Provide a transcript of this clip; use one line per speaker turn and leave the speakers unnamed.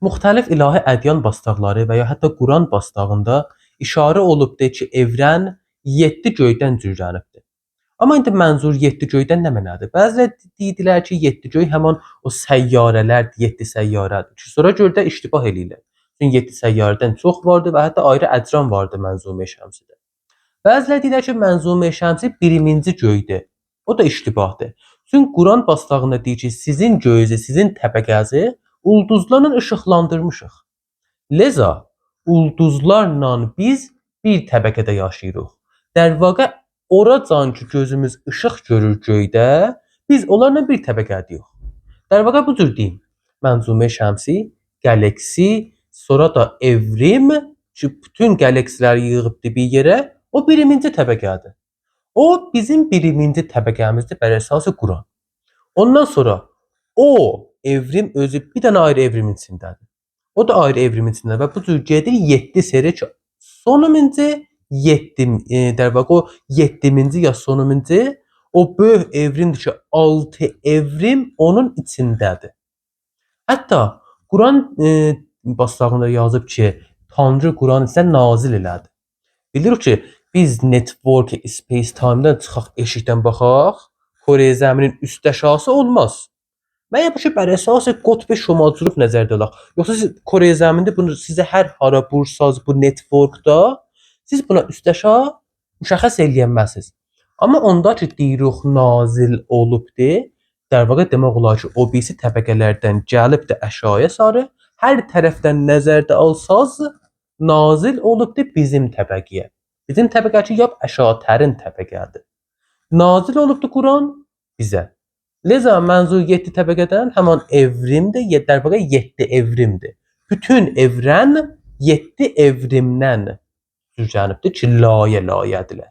Müxtəlif ilahi ədyan bastaqları və ya hətta Quran bastağında işarə olubdur ki, evrən 7 göydən cürlənibdir. Amma indi mənzur 7 göydən nə mənadır? Bəziləri deyirdilər ki, 7 göy həmin o səyyarələrdir, 7 səyyarədir. Ki, sonra görə də iştibah eləyirlər. Çünki 7 səyyarədən çox vardı və hətta ayrı əcram vardı mənzumə şəmsidə. Bəziləri deyirlər ki, mənzumə şəmsi birinci göydür. O da iştibahdır. Çünki Quran bastağında deyir ki, sizin göyünüzü, sizin təbəqənizi ulduzlarla işıqlandırmışıq. Leza ulduzlarla biz bir təbəqədə yaşayırıq. در vaqe oracan ki gözümüz işıq görür göydə, biz onlarla bir təbəqədəyik. در vaqe bu cür deyim. Mənzumə şəmsi, galaksi, sonra da evrim ki bütün galaksiləri yığıbdı bir yerə, o birinci təbəqədir. O bizim birinci təbəqəmizdir bər əsası Quran. Ondan sonra o evrim özü bir dənə ayrı evrimin içindədir. O da ayrı evrimin içində və bu cür gedir 7 seri ki sonuncu 7 در واقع o 7-ci ya sonuncu o böyük evrimdir ki 6 evrim onun içindədir. Hətta Quran bastağında yazıb ki, Tanrı Quranı sizə nazil elədi. Bilirik ki, biz network space time-dan çıxaq eşikdən baxaq, Kore zəminin üst əşyası olmaz. Məgər bu ki, bər əsas qutb şimal cünub nəzərdə alaq. Yoxsa siz Kore zəmində bunu sizə hər hara bursaz bu networkda siz buna üst əşya müşəxəs eləyənməzsiniz. Amma onda ki deyirik nazil olubdu, در واقع demək olar ki, o birisi təbəqələrdən gəlibdi əşyaya sarı, hər tərəfdən nəzərdə alsaz nazil olubdu bizim təbəqəyə. Bizim təbəqə ki, yap əşatərin təbəqədir. Nazil olubdu Quran bizə. Leza mənzur 7 təbəqədən həmin evrimdir, در واقع 7 evrimdir. Bütün evrən 7 evrimdən cürlənibdir ki, layə layədirlər.